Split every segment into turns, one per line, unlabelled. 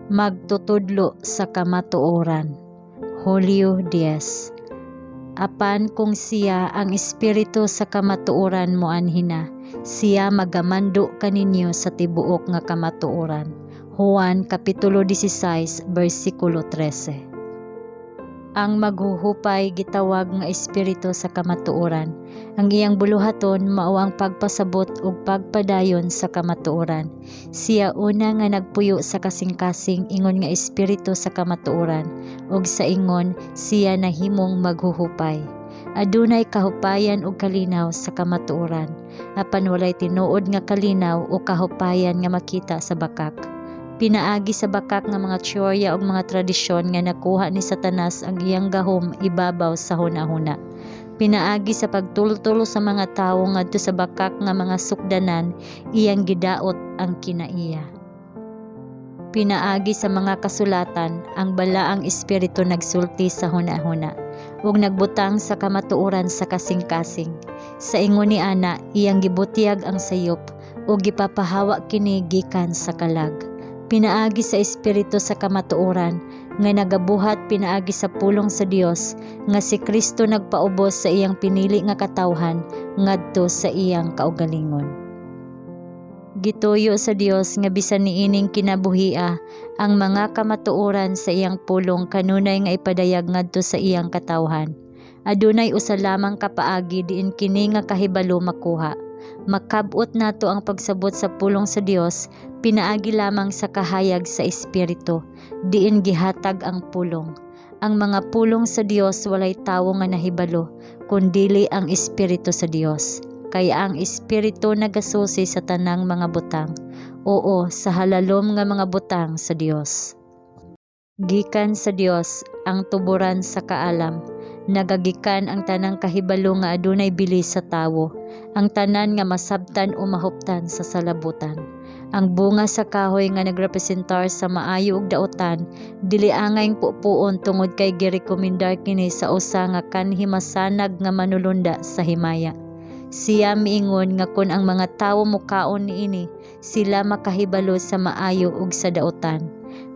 Magtutudlo sa kamatuoran. Hulyo 10. Apan kung siya, ang Espiritu sa kamatuoran, moanhi na, siya magamando kaninyo sa tibuok nga kamatuoran. Juan Kapitulo 16 bersikulo 13. Ang maghuhupay gitawag nga Espiritu sa kamatuoran. Ang iyang buluhaton mao ang pagpasabot ug pagpadayon sa kamatuoran. Siya una nga nagpuyo sa kasing-kasing ingon nga Espiritu sa kamatuoran ug sa ingon siya nahimong maghuhupay. Adunay kahupayan ug kalinaw sa kamatuoran, apan walay tinuod nga kalinaw o kahupayan nga makita sa bakak. Pinaagi sa bakak nga mga teorya ug mga tradisyon nga nakuha ni Satanas ang iyang gahom ibabaw sa hunahuna. Pinaagi sa pagtultol sa mga tawo ngadto sa bakak nga mga sukdanan, iyang gidaot ang kinaiya. Pinaagi sa mga kasulatan, ang Balaang Espiritu nagsulti sa hunahuna ug nagbutang sa kamatuoran sa kasing-kasing. Sa ingon ni ana, iyang gibutyag ang sayop ug gipapahawa kini gikan sa kalag. Pinaagi sa Espiritu sa kamatuoran nga nagabuhat pinaagi sa pulong sa Dios nga si Kristo nagpaubos sa iyang pinili nga katawhan ngadto sa iyang kaugalingon. Gituyo sa Dios nga bisan niining kinabuhia, ang mga kamatuoran sa iyang pulong kanunay nga ipadayag ngadto sa iyang katawhan. Adunay usa lamang ka paagi diin kini nga kahibalo makuha. Makab-ot nato ang pagsabot sa pulong sa Dios pinaagi lamang sa kahayag sa Espiritu, diin gihatag ang pulong. Ang mga pulong sa Dios walay tawo nga nahibalo, kundili ang Espiritu sa Dios. Kay ang Espiritu nagasusi sa tanang mga butang, oo, sa halalom nga mga butang sa Dios. Gikan sa Dios ang tuboran sa kaalam, nagagikan ang tanang kahibalo nga adunay bili sa tawo, ang tanan nga masabtan o mahuptan sa salabutan. Ang bunga sa kahoy nga nagrepresentar sa maayo ug daotan dili angayng puopuon tungod kay girekomendar kini sa usa nga kanhimasanag nga manulunda sa himaya. Siya miingon nga kon ang mga tawo mokaon niini, sila makahibalo sa maayo ug sa daotan.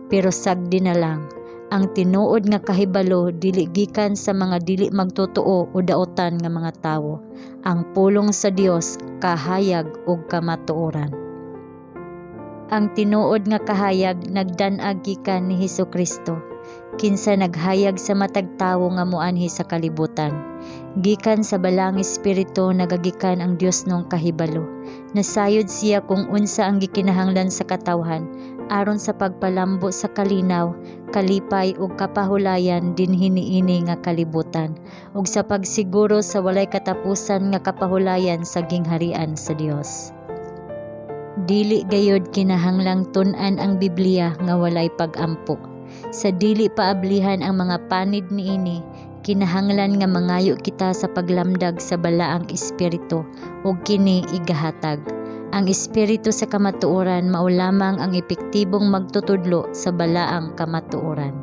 Pero sagdi na lang, ang tinuod nga kahibalo dili gikan sa mga dili magtotoo o daotan nga mga tawo. Ang pulong sa Dios kahayag ug kamatuoran. Ang tinuod nga kahayag nagdan-ag gikan ni Hesukristo, kinsa naghayag sa matag tawo nga moanhi sa kalibutan. Gikan sa Balaang Espiritu nagagikan ang Diosnong kahibalo. Nasayod siya kung unsa ang gikinahanglan sa katawhan aron sa pagpalambo sa kalinaw, kalipay ug kapahulayan dinhi niini nga kalibutan ug sa pagsiguro sa walay katapusan nga kapahulayan sa gingharian sa Dios. Dili gayod kinahanglang tun-an ang Biblia nga walay pag-ampo. Sa dili paablihan ang mga panid niini, kinahanglan nga mangayo kita sa paglamdag sa Balaang Espiritu ug kini igahatag. Ang Espiritu sa kamatuoran mao lamang ang epektibong magtutudlo sa balaang kamatuoran.